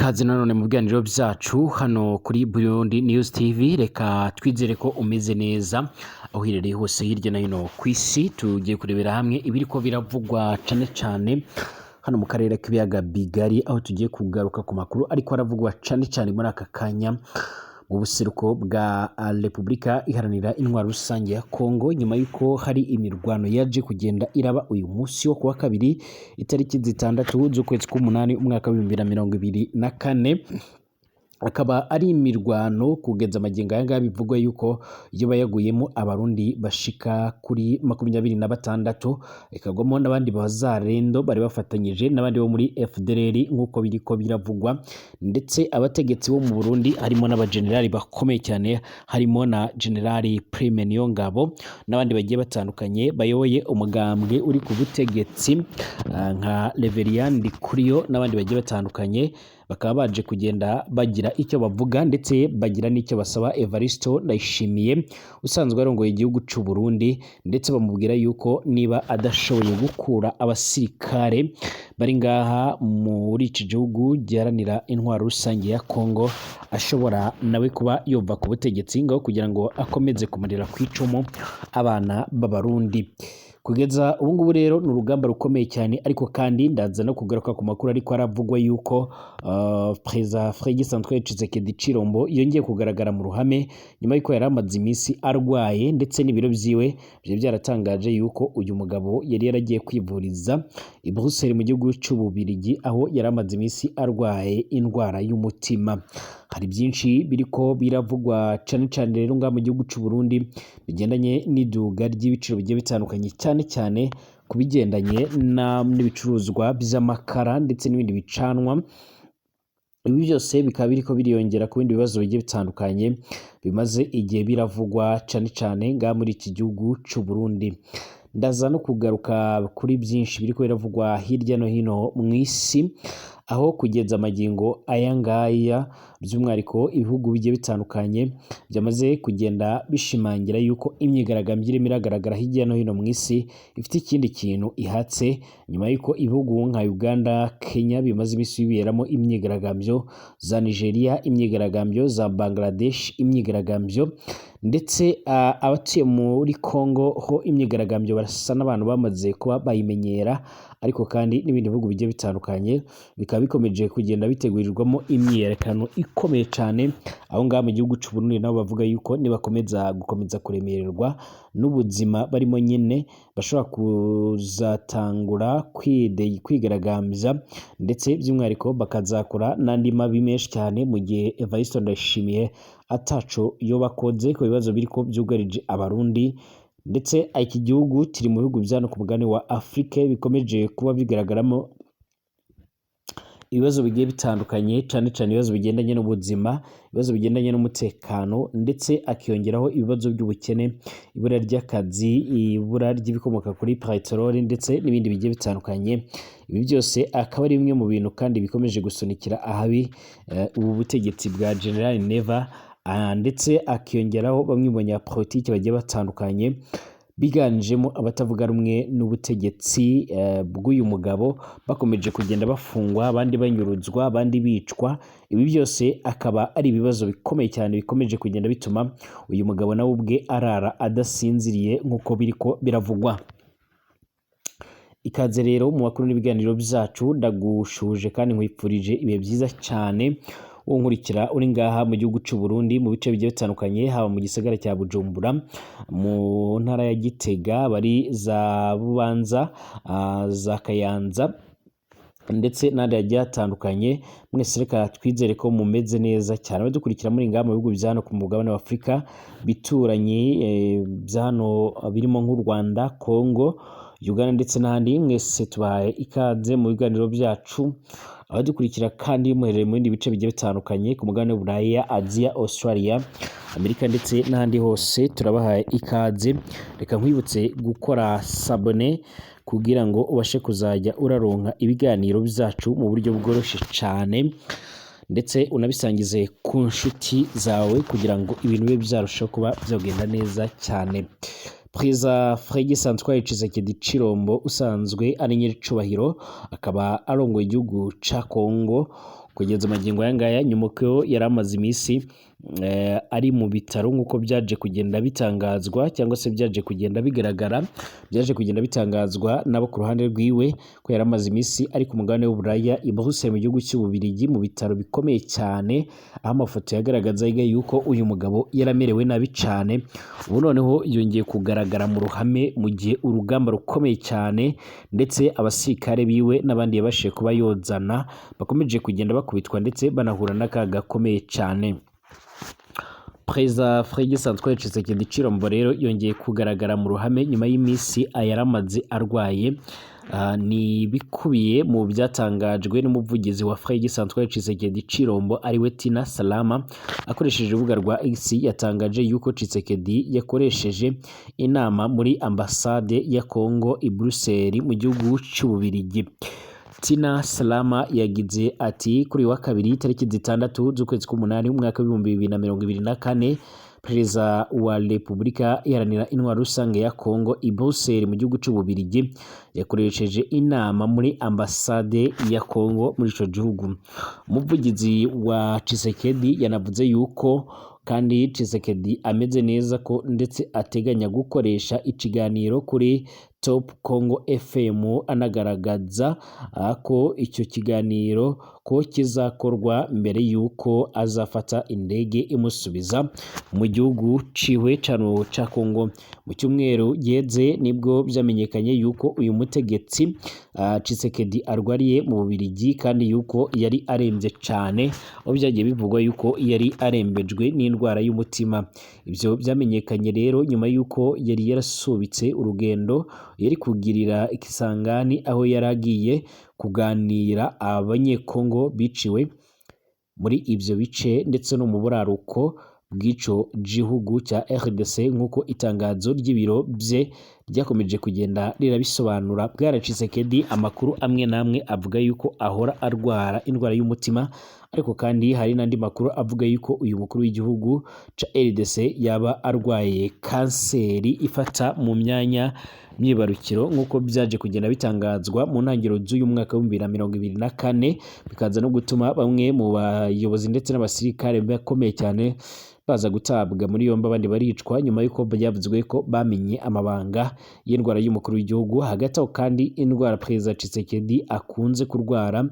Ikaze nanone mu biganiro byacu hano kuri Burundi News TV. Reka twizere ko umeze neza aho uherereye hose hirya no hino ku isi. Tugiye kurebera hamwe ibiriko biravugwa cane cane hano mu karere k'ibiyaga bigari, aho tugiye kugaruka ku makuru ariko aravugwa cane cane muri aka kanya mu buseruko bwa Repubulika Iharanira Intwaro Rusange ya Kongo, nyuma y'uko hari imirwano yaje kugenda iraba uyu munsi wo kuwa kabiri, itariki 6 z'ukwezi k'umunani, umwaka wa 2024. Akaba ari imirwano kugeza amagingo aya ngaya bivugwa yuko yoba yaguyemo Abarundi bashika kuri 26, ikagwamo n'abandi bazarendo bari bafatanyije n'abandi bo muri FDLR nk'uko biriko biravugwa. Ndetse abategetsi bo mu Burundi, harimo n'abagenerali bakomeye cyane, harimo na Generali Prime Niyongabo n'abandi bagiye batandukanye bayoboye umugambwe uri ku butegetsi, nka Reverien Ndikuriyo n'abandi bagiye batandukanye, bakaba baje kugenda bagira icyo bavuga, ndetse bagira n'icyo basaba Evaristo Ndayishimiye usanzwe arongoye igihugu c'u Burundi, ndetse bamubwira yuko niba adashoboye gukura abasirikare bari ngaha muri iki gihugu giharanira intwaro rusange ya Kongo, ashobora nawe kuba yova ku butegetsi ngaho kugira ngo akomeze kumarira ku icumu abana b'Abarundi. Kugeza ubu ngubu rero ni urugamba rukomeye cyane. Ariko kandi ndaza no kugaruka ku makuru ariko aravugwa yuko Perezida Félix Antoine Tshisekedi Tshilombo yongeye kugaragara mu ruhame nyuma y'uko yari amaze iminsi arwaye, ndetse n'ibiro vyiwe byari byaratangaje yuko uyu mugabo yari yaragiye kwivuriza i Bruxelles mu gihugu c'Ububirigi, aho yari amaze iminsi arwaye indwara y'umutima. Hari byinshi biriko biravugwa cane cane rero ngaha mu gihugu c'u Burundi bigendanye n'iduga ry'ibiciro bigiye bitandukanye, cyane cyane ku bigendanye n'ibicuruzwa vy'amakara ndetse n'ibindi bicanwa. Ibi byose bikaba biriko biriyongera ku bindi bibazo bigiye bitandukanye bimaze igihe biravugwa cane cane ngaha muri iki gihugu c'u Burundi. Ndaza no kugaruka kuri byinshi biriko biravugwa hirya no hino mw'isi, aho kugeza amagingo aya ngaya by'umwihariko ibihugu bigiye bitandukanye byamaze kugenda bishimangira yuko imyigaragambyo irimo iragaragara hirya no hino mw'isi ifite ikindi kintu ihatse, nyuma y'uko ibihugu nka Uganda, Kenya bimaze iminsi biberamo imyigaragambyo, za Nigeria imyigaragambyo, za Bangladesh imyigaragambyo, ndetse abatuye muri Congo ho imyigaragambyo barasa n'abantu bamaze kuba bayimenyera. Ariko kandi n'ibindi bihugu bigiye bitandukanye bikaba bikomeje kugenda bitegurirwamo imyiyerekano ikomeye cyane. Aho ngaho mu gihugu c'u Burundi nabo bavuga yuko nibakomeza gukomeza kuremererwa n'ubuzima barimo nyene, bashobora kuzatangura kwigaragambya, ndetse by'umwihariko bakazakora n'andi mabi menshi cyane mu gihe Evariste Ndayishimiye ataco yoba akoze ku bibazo biriko vyugarije Abarundi. Ndetse iki gihugu kiri mu bihugu vya hano ku mugabane wa Afrika bikomeje kuba bigaragaramo ibibazo bigiye bitandukanye, cane cane ibibazo bigendanye n'ubuzima, ibibazo bigendanye n'umutekano, ndetse akiyongeraho ibibazo by'ubukene, ibura ry'akazi, ibura ry'ibikomoka kuri peteroli, ndetse n'ibindi bigiye bitandukanye. Ibi byose akaba ari bimwe mu bintu kandi bikomeje gusunikira ahabi ubu butegetsi bwa General Neva, ndetse akiyongeraho bamwe mu banyapolitiki bagiye batandukanye biganjemo abatavuga rumwe n'ubutegetsi bw'uyu mugabo, bakomeje kugenda bafungwa, abandi banyuruzwa, abandi bicwa. Ibi byose akaba ari ibibazo bikomeye cyane bikomeje kugenda bituma uyu mugabo nawe ubwe arara adasinziriye nk'uko biriko biravugwa. Ikaze rero mu makuru n'ibiganiro byacu. Ndagushuje kandi nkwifurije ibihe byiza cyane unkurikira uri ngaha mu gihugu c'u Burundi mu bice bigiye bitandukanye, haba mu gisagara cya Bujumbura, mu ntara ya Gitega, bari za Bubanza, za Kayanza, ndetse n'ahandi hagiye hatandukanye. Mwese reka twizere ko mumeze neza cyane. Abadukurikira muri ngaha mu bihugu bya hano ku mugabane wa Afurika bituranye, bya hano birimo nk'u Rwanda, Congo, Uganda ndetse n'ahandi, mwese tubahaye ikaze mu biganiro byacu. Abadukurikira kandi muherereye mu bindi bice bigiye bitandukanye ku mugabane w'Uburaya, Aziya, Australia, Amerika ndetse n'ahandi hose, turabahaye ikaze. Reka nkwibutse gukora s'abonner kugira ngo ubashe kuzajya uraronka ibiganiro byacu mu buryo bworoshye cyane, ndetse unabisangize ku nshuti zawe kugira ngo ibintu bibe byarushaho kuba byagenda neza cyane. Perezida Félix Antoine Tshisekedi Tshilombo usanzwe ari nyiricubahiro, akaba arongoye igihugu ca Congo, Kugeza magingo aya ngaya, nyuma ko yari amaze iminsi ari mu bitaro, nk'uko byaje kugenda bitangazwa cyangwa se byaje kugenda bigaragara, byaje kugenda bitangazwa nabo ku ruhande rwiwe ko yari amaze iminsi ari ku mugabane w'Uburaya, i Bruxelles mu gihugu cy'Ububirigi, mu bitaro bikomeye cyane, aho amafoto yagaragazaga yuko uyu mugabo yaramerewe nabi cyane. Ubu noneho yongeye kugaragara mu ruhame mu gihe urugamba rukomeye cyane, ndetse abasirikare biwe n'abandi yabashije kuba yozana bakomeje kugenda bakubitwa ndetse banahura n'akaga gakomeye cyane. Perezida Félix Antoine Tshisekedi Tshilombo rero yongeye kugaragara mu ruhame nyuma y'iminsi yaramaze arwaye. Ni bikubiye mu byatangajwe n'umuvugizi wa Félix Antoine Tshisekedi Tshilombo, ariwe Tina Salama. Akoresheje urubuga rwa X, yatangaje yuko Tshisekedi yakoresheje inama muri ambasade ya Congo i Bruxelles mu gihugu cy'Ububirigi. Tina Salama yagize ati: "Kuri wa kabiri, tariki 6 z'ukwezi k'umunani, umwaka w'2024, Perezida wa Repubulika Iharanira Intwaro Rusange ya Congo i Bruxelles mu gihugu cy'Ububirigi yakoresheje inama muri ambasade ya Congo muri ico gihugu." Umuvugizi wa Tshisekedi yanavuze yuko kandi Tshisekedi ameze neza, ko ndetse ateganya gukoresha ikiganiro kuri Top Congo FM, anagaragaza ko icyo kiganiro ko kizakorwa mbere y'uko azafata indege imusubiza mu gihugu ciwe cano ca Congo. Mu cyumweru giheze nibwo byamenyekanye yuko uyu mutegetsi Tshisekedi arwariye mu Bubiligi, kandi yuko yari arembye cyane, aho byagiye bivugwa yuko yari arembejwe n'indwara y'umutima. Ibyo byamenyekanye rero nyuma yuko yari yarasubitse urugendo yari kugirira Kisangani, aho yari agiye kuganira Abanyekongo biciwe muri ibyo bice ndetse no mu buraruko bw'ico gihugu cya RDC, nk'uko itangazo ry'ibiro bye ryakomeje kugenda rirabisobanura. Bwana Tshisekedi, amakuru amwe n'amwe avuga yuko ahora arwara indwara y'umutima, ariko kandi hari n'andi makuru avuga yuko uyu mukuru w'igihugu ca RDC yaba arwaye kanseri ifata mu myanya myibarukiro, nk'uko byaje kugenda bitangazwa mu ntangiriro z'uyu mwaka w'2024, bikaza no gutuma bamwe mu bayobozi ndetse n'abasirikare bakomeye cyane baza gutabwa muri yombi, abandi baricwa, nyuma y'uko byavuzwe ko bamenye amabanga y'indwara y'umukuru w'igihugu. Hagati aho kandi, indwara Perezida Tshisekedi akunze kurwara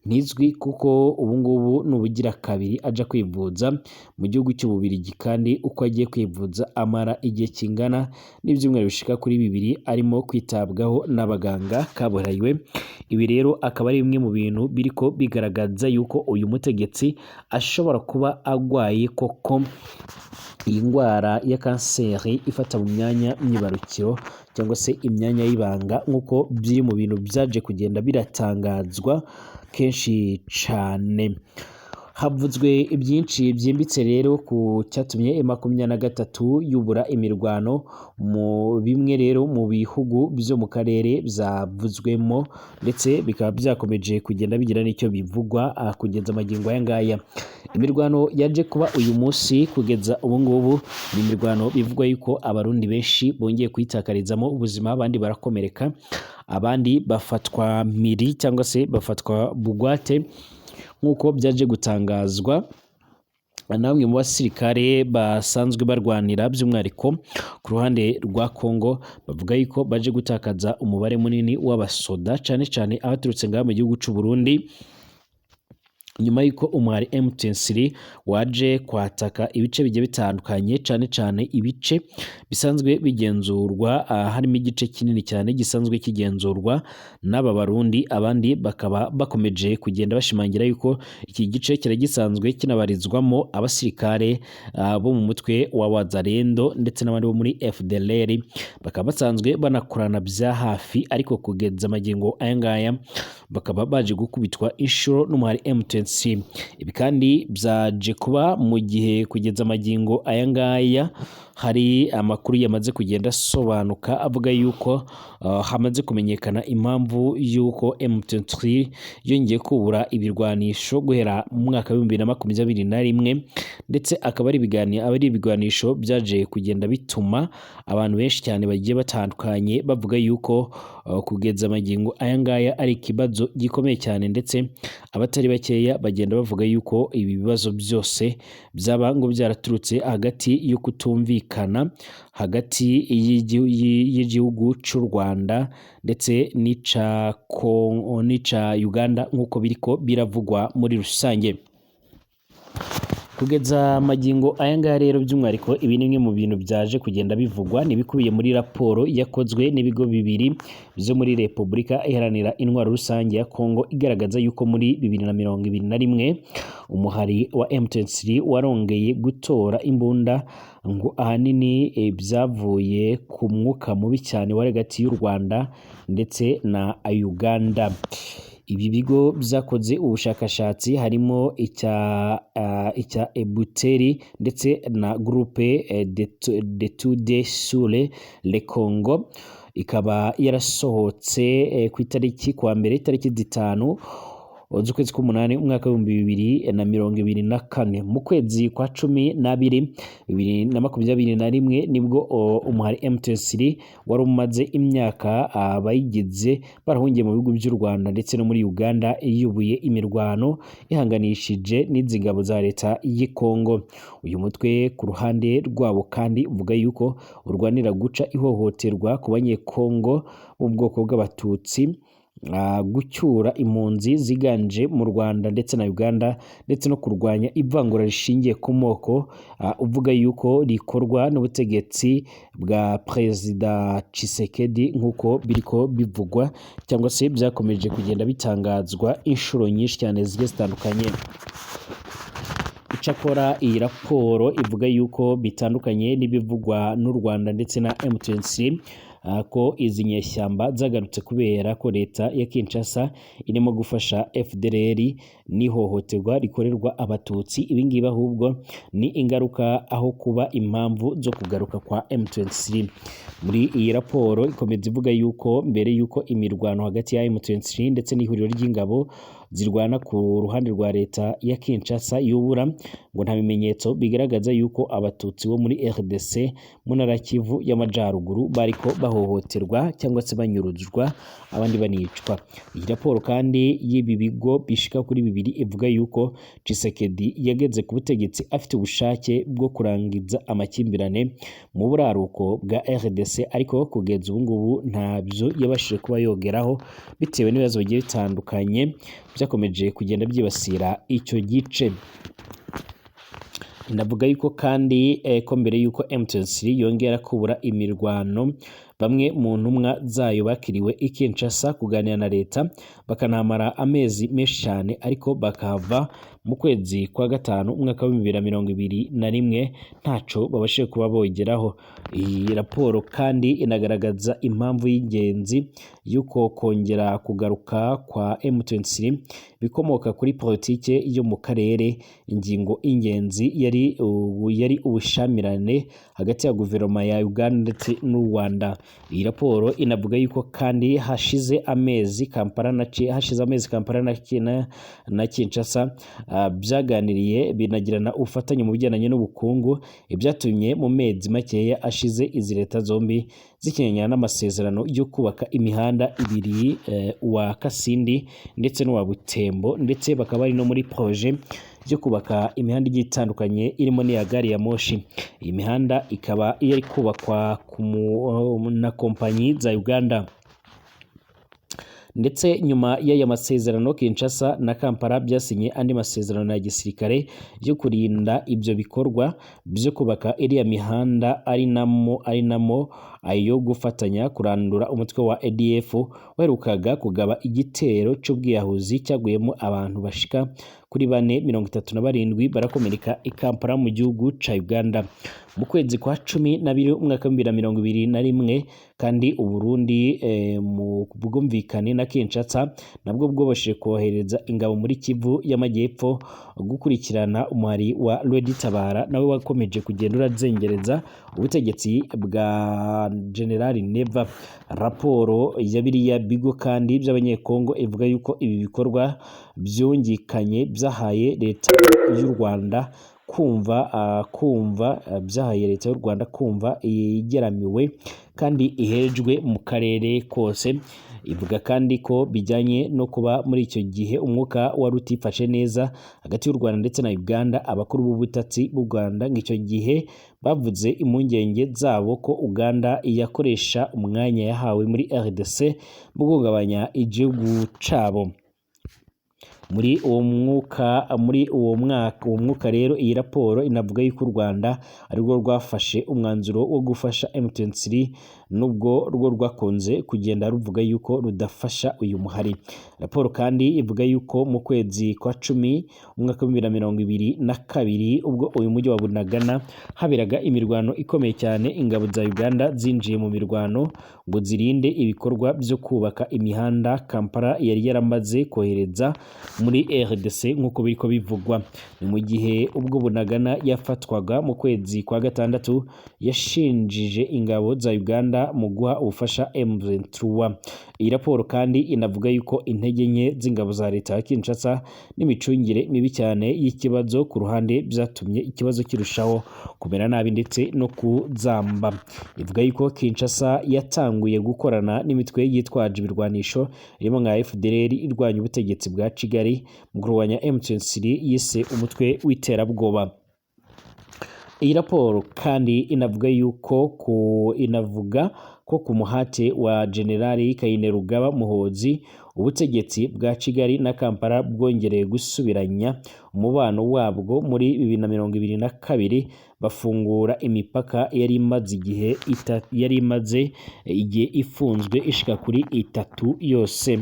ntizwi, kuko ubu ngubu ni ubugira kabiri aja kwivuza mu gihugu cy'Ububirigi, kandi uko agiye kwivuza amara igihe kingana n'ibyumweru bishika kuri 2 arimo kwitabwaho n'abaganga kabuhariwe. Ibi rero akaba ari bimwe mu bintu biriko bigaragaza yuko uyu mutegetsi ashobora kuba agwaye koko iyi ndwara ya kanseri ifata mu myanya myibarukiro cyangwa se imyanya y'ibanga, nk'uko biri mu bintu byaje kugenda biratangazwa kenshi cane. Havuzwe ibyinshi byimbitse rero ku cyatumye M23 yubura imirwano mu bimwe rero mu bihugu byo mu karere byavuzwemo, ndetse bikaba byakomeje kugenda bigira n'icyo bivugwa kugeza amagingo aya ngaya. Imirwano yaje kuba uyu munsi kugeza ubu ngubu ni imirwano bivugwa yuko Abarundi benshi bongeye kuyitakarizamo ubuzima, abandi barakomereka, abandi bafatwa mpiri cyangwa se bafatwa bugwate, nk'uko byaje gutangazwa na bamwe mu basirikare basanzwe barwanira by'umwihariko ku ruhande rwa Congo. Bavuga yuko baje gutakaza umubare munini w'abasoda, cyane cyane abaturutse ngaha mu gihugu cy'u Burundi, nyuma y'uko umwari M23 waje kwataka ibice bigiye bitandukanye, cyane cyane ibice bisanzwe bigenzurwa, harimo igice kinini cyane gisanzwe kigenzurwa n'aba Barundi. Abandi bakaba bakomeje kugenda bashimangira yuko iki gice cyari gisanzwe kinabarizwamo abasirikare bo mu mutwe wa Wazalendo ndetse n'abandi bo muri FDLR, bakaba basanzwe banakorana bya hafi, ariko kugeza amagingo aya ngaya bakaba baje gukubitwa inshuro n'umuhari M23. Ibi kandi byaje kuba mu gihe kugeza amagingo aya ngaya hari amakuru yamaze kugenda asobanuka avuga yuko hamaze kumenyekana impamvu y'uko M23 yongeye kubura ibirwanisho guhera mu mwaka wa 2021, ndetse akaba ari ibiganiro, aba ari ibigwanisho byaje kugenda bituma abantu benshi cyane bagiye batandukanye bavuga yuko kugeza amagingo aya ngaya ari ikibazo gikomeye cyane, ndetse abatari bakeya bagenda bavuga yuko ibi bibazo byose byaba ngo byaraturutse hagati yo kutumvikana hagati y'igihugu cy'u Rwanda ndetse n'ica Uganda, nk'uko biriko biravugwa muri rusange. Kugeza magingo aya ngaya rero, by'umwihariko ibi ni bimwe mu bintu byaje kugenda bivugwa n'ibikubiye muri raporo yakozwe n'ibigo bibiri byo muri Repubulika Iharanira Intwaro Rusange ya Kongo, igaragaza yuko muri 2021 umuhari wa M23 warongeye gutora imbunda, ngo ahanini byavuye ku mwuka mubi cyane wari hagati y'u Rwanda ndetse na Uganda. Ibi bigo byakoze ubushakashatsi harimo icya Ebuteri ndetse na Groupe d'Etudes sur le Congo, ikaba yarasohotse ku itariki kwa mbere, itariki 5 z'ukwezi k'umunani umwaka wa 2024. Mu kwezi kwa 12 2021 nibwo umuhari M23 wari umaze imyaka abayigize barahungiye mu bihugu by'u Rwanda ndetse no muri Uganda yubuye imirwano ihanganishije n'izi ngabo za leta y'i Kongo. Uyu mutwe ku ruhande rwabo kandi uvuga yuko urwanira guca ihohoterwa ku Banyekongo bo mu bwoko bw'Abatutsi, gucyura impunzi ziganje mu Rwanda ndetse na Uganda, ndetse no kurwanya ivangura rishingiye ku moko, uvuga yuko rikorwa n'ubutegetsi bwa Perezida Tshisekedi, nk'uko biriko bivugwa cyangwa se byakomeje kugenda bitangazwa inshuro nyinshi cyane zigiye zitandukanye. Icyakora iyi raporo ivuga yuko bitandukanye n'ibivugwa n'u Rwanda ndetse na M23, ko izi nyeshyamba zagarutse kubera ko leta ya Kinshasa irimo gufasha FDLR n'ihohoterwa rikorerwa Abatutsi. Ibi ngibi ahubwo ni ingaruka aho kuba impamvu zo kugaruka kwa M23. Muri iyi raporo ikomeza ivuga yuko mbere yuko imirwano hagati ya M23 ndetse n'ihuriro ry'ingabo zirwana ku ruhande rwa leta ya Kinshasa yubura, ngo nta bimenyetso bigaragaza yuko Abatutsi bo muri RDC mu ntara ya Kivu y'Amajyaruguru bariko bahohoterwa cyangwa se banyuruzwa, abandi banicwa. Iyi raporo kandi y'ibi bigo bishika kuri bibiri ivuga yuko Tshisekedi yageze ku butegetsi afite ubushake bwo kurangiza amakimbirane mu buraruko bwa RDC, ariko kugeza ubu ngubu ntabyo yabashije kuba yogeraho bitewe n'ibibazo bigiye bitandukanye byakomeje kugenda byibasira icyo gice. Inavuga yuko kandi ko mbere yuko M23 yongera kubura imirwano, bamwe mu ntumwa zayo bakiriwe i Kinshasa kuganira na leta, bakanamara amezi menshi cyane, ariko bakahava mu kwezi kwa gatanu umwaka wa 2021 ntaco babashije kuba bogeraho. Iyi raporo kandi inagaragaza impamvu y'ingenzi y'uko kongera kugaruka kwa M23 bikomoka kuri politike yo mu karere. Ingingo y'ingenzi yari ubushamirane hagati ya guverinoma ya Uganda ndetse n'u Rwanda. Iyi raporo inavuga yuko kandi hashize amezi Kampala na Kinshasa byaganiriye binagirana ubufatanye mu bijyanye n'ubukungu, ibyatumye mu mezi makeya ashize izi leta zombi zikinyana n'amasezerano yo kubaka imihanda ibiri, uwa Kasindi ndetse n'uwa Butembo, ndetse bakaba bari no muri projet yo kubaka imihanda igiye itandukanye irimo n'iya gari ya moshi. Iyi mihanda ikaba iri kubakwa na kompanyi za Uganda. Ndetse nyuma y'aya masezerano, Kinshasa na Kampala byasinye andi masezerano ya gisirikare yo kurinda ibyo bikorwa byo kubaka iriya mihanda, ari namo ayo gufatanya kurandura umutwe wa ADF waherukaga kugaba igitero c'ubwiyahuzi cyaguyemo abantu bashika kuri bane, 37 barakomereka i Kampala mu gihugu ca Uganda. Mu kwezi kwa 12 umwaka wa 2021 kandi Uburundi mu bwumvikane na Kinshasa nabwo bwobashije kohereza ingabo muri Kivu y'Amajyepfo gukurikirana umuhari wa Red Tabara, nawe wakomeje kugenda urazengereza ubutegetsi bwa General Neva. Raporo ya biriya bigo kandi by'Abanyekongo ivuga yuko ibi bikorwa byungikanye byahaye leta y'u Rwanda kumva byahaye leta y'u Rwanda kumva igeramiwe kandi ihejwe mu karere kose. Ivuga kandi ko bijyanye no kuba muri icyo gihe umwuka wari utifashe neza hagati y'u Rwanda ndetse na Uganda, abakuru b'ubutasi b'u Rwanda ngo icyo gihe bavuze impungenge zabo ko Uganda yakoresha umwanya yahawe muri RDC mu guhungabanya igihugu cabo. Muri uwo mwaka, uwo mwuka rero, iyi raporo inavuga yuko u Rwanda arirwo rwafashe umwanzuro wo gufasha M23, nubwo rwo rwakunze kugenda ruvuga yuko rudafasha uyu muhari. Raporo kandi ivuga yuko mu kwezi kwa 10 umwaka wa 2022, ubwo uyu mujyi wa Bunagana haberaga imirwano ikomeye cyane, ingabo za Uganda zinjiye mu mirwano ngo zirinde ibikorwa byo kubaka imihanda Kampala yari yaramaze kohereza muri RDC nk'uko biriko bivugwa. Ni mu gihe ubwo Bunagana yafatwaga mu kwezi kwa gatandatu, yashinjije ingabo za Uganda mu guha ubufasha M23. Iyi raporo kandi inavuga yuko intege nke z'ingabo za leta ya Kinshasa n'imicungire mibi cyane y'ikibazo ku ruhande byatumye ikibazo kirushaho kumera nabi ndetse no kuzamba. Ivuga yuko Kinshasa yatanguye gukorana n'imitwe yitwaje ibirwanisho irimo nka FDLR irwanya ubutegetsi bwa Kigali mu kurwanya M23 yise umutwe w'iterabwoba. Iyi raporo kandi inavuga ko ku muhate wa Generali Kainerugaba Muhoozi, ubutegetsi bwa Kigali na Kampala bwongereye gusubiranya umubano wabwo muri 2022, bafungura imipaka yari imaze igihe ifunzwe ishika kuri itatu yose.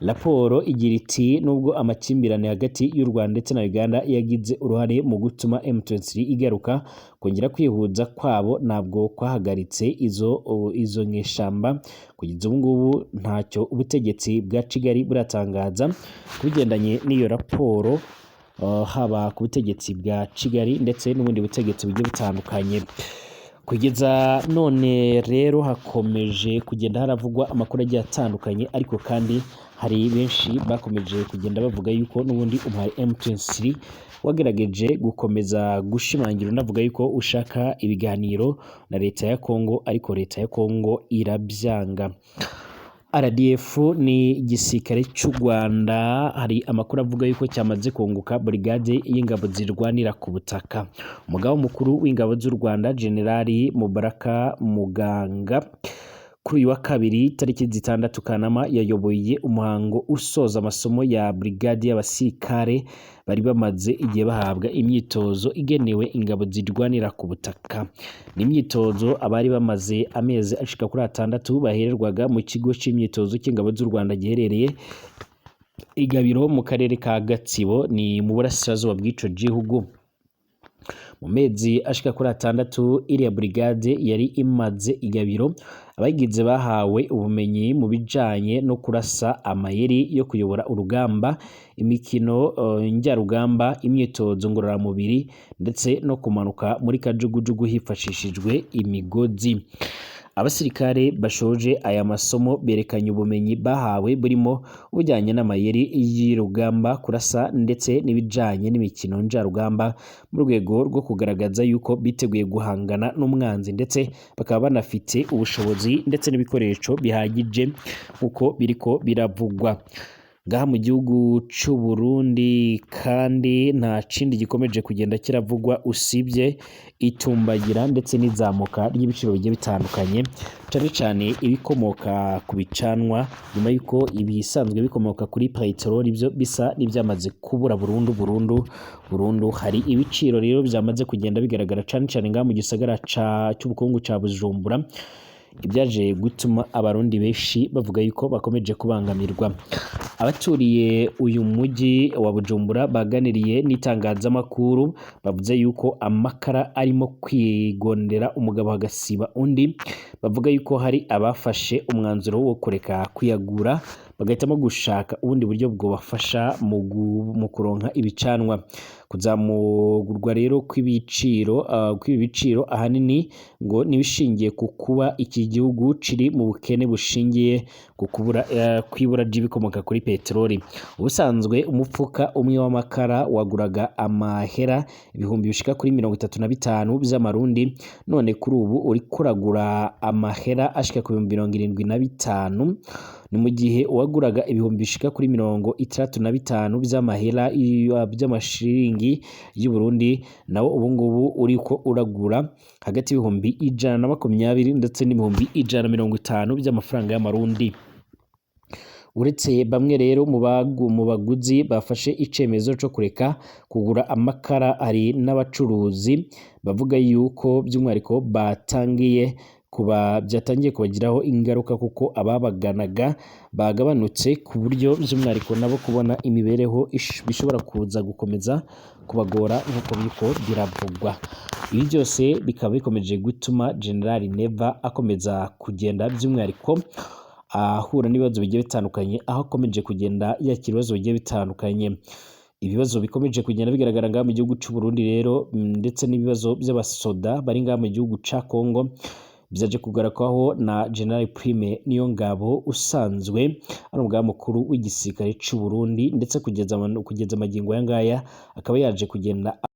Raporo igira iti: "Nubwo amakimbirane hagati y'u Rwanda ndetse na Uganda yagize uruhare mu gutuma M23 igaruka, kongera kwihuza kwabo ntabwo kwahagaritse izo nyeshamba." Kugeza ubu ngubu ntacyo ubutegetsi bwa Kigali buratangaza ku bigendanye n'iyo raporo, haba ku butegetsi bwa Kigali ndetse n'ubundi butegetsi bugiye butandukanye. Kugeza none rero hakomeje kugenda haravugwa amakuru agiye atandukanye, ariko kandi hari benshi bakomeje kugenda bavuga yuko n'ubundi umuhari M23 wagerageje gukomeza gushimangira unavuga yuko ushaka ibiganiro na leta ya Kongo, ariko leta ya Kongo irabyanga. RDF ni igisirikare cy'u Rwanda, hari amakuru avuga yuko cyamaze kunguka brigade y'ingabo zirwanira ku butaka. Umugaba mukuru w'ingabo z'u Rwanda, Generali Mubaraka Muganga, kuri uyu wa kabiri tariki 6 Kanama yayoboye umuhango usoza amasomo ya brigade y'abasirikare bari bamaze igihe bahabwa imyitozo igenewe ingabo zirwanira ku butaka. Ni imyitozo abari bamaze amezi ashika kuri 6 bahererwaga mu kigo c'imyitozo cy'ingabo z'u Rwanda giherereye i Gabiro mu karere ka Gatsibo, ni mu burasirazuba bw'ico gihugu. Mu mezi ashika kuri 6 iriya brigade yari imaze i Gabiro, abayigize bahawe ubumenyi mu bijanye no kurasa, amayeri yo kuyobora urugamba, imikino njyarugamba, imyitozo ngororamubiri ndetse no kumanuka muri kajugujugu hifashishijwe imigozi. Abasirikare bashoje aya masomo berekanye ubumenyi bahawe burimo ubujyanye n'amayeri y'urugamba, kurasa ndetse n'ibijanye n'imikino njarugamba, mu rwego rwo kugaragaza yuko biteguye guhangana n'umwanzi ndetse bakaba banafite ubushobozi ndetse n'ibikoresho bihagije nk'uko biriko biravugwa. Ngaha mu gihugu c'u Burundi kandi nta kindi gikomeje kugenda kiravugwa usibye itumbagira ndetse n'izamuka ry'ibiciro bigiye bitandukanye, cane cane ibikomoka ku bicanwa, nyuma y'uko ibisanzwe bikomoka kuri peteroli byo bisa n'ibyamaze kubura burundu burundu burundu. Hari ibiciro rero byamaze kugenda bigaragara cane cane ngaha mu gisagara cy'ubukungu ca Bujumbura. Ibyaje gutuma Abarundi benshi bavuga yuko bakomeje kubangamirwa. Abaturiye uyu mujyi wa Bujumbura baganiriye n'itangazamakuru bavuze yuko amakara arimo kwigondera umugabo hagasiba undi. Bavuga yuko hari abafashe umwanzuro wo kureka kuyagura, bagahitamo gushaka ubundi buryo bwobafasha mu kuronka ibicanwa. Kuzamurwa rero kw'ibi biciro ahanini ngo nibishingiye ku kuba iki gihugu kiri mu bukene bushingiye ku kubura kw'ibura ry'ibikomoka kuri peteroli. Ubusanzwe umufuka umwe w'amakara waguraga amahera ibihumbi bishika kuri 35 by'amarundi, none kuri ubu uriko uragura amahera ashika ku 75,000. Ni mu gihe uwaguraga ibihumbi bishika kuri 65 by'amahera by'amashiringi y'u Burundi nawo ubu ngubu uriko uragura hagati y'120,000 ndetse n'150,000 by'amafaranga y'amarundi. Uretse bamwe rero mu baguzi bafashe icemezo co kureka kugura amakara, hari n'abacuruzi bavuga yuko by'umwihariko batangiye kuba byatangiye kubagiraho ingaruka, kuko ababaganaga bagabanutse, ku buryo by'umwihariko nabo kubona imibereho bishobora kuza gukomeza kubagora nk'uko biriko biravugwa. Ibi byose bikaba bikomeje gutuma General Neva akomeza kugenda by'umwihariko ahura n'ibibazo bigiye bitandukanye, aho akomeje kugenda yakira ibibazo bigiye bitandukanye. Ibibazo bikomeje kugenda bigaragara ngaha mu gihugu c'u Burundi rero, ndetse n'ibibazo by'abasoda bari ngaha mu gihugu ca Congo, byaje kugarukaho na General Prime Niyongabo usanzwe ari umugaba mukuru w'igisirikare c'u Burundi, ndetse kugeza amagingo aya ngaya akaba yaje kugenda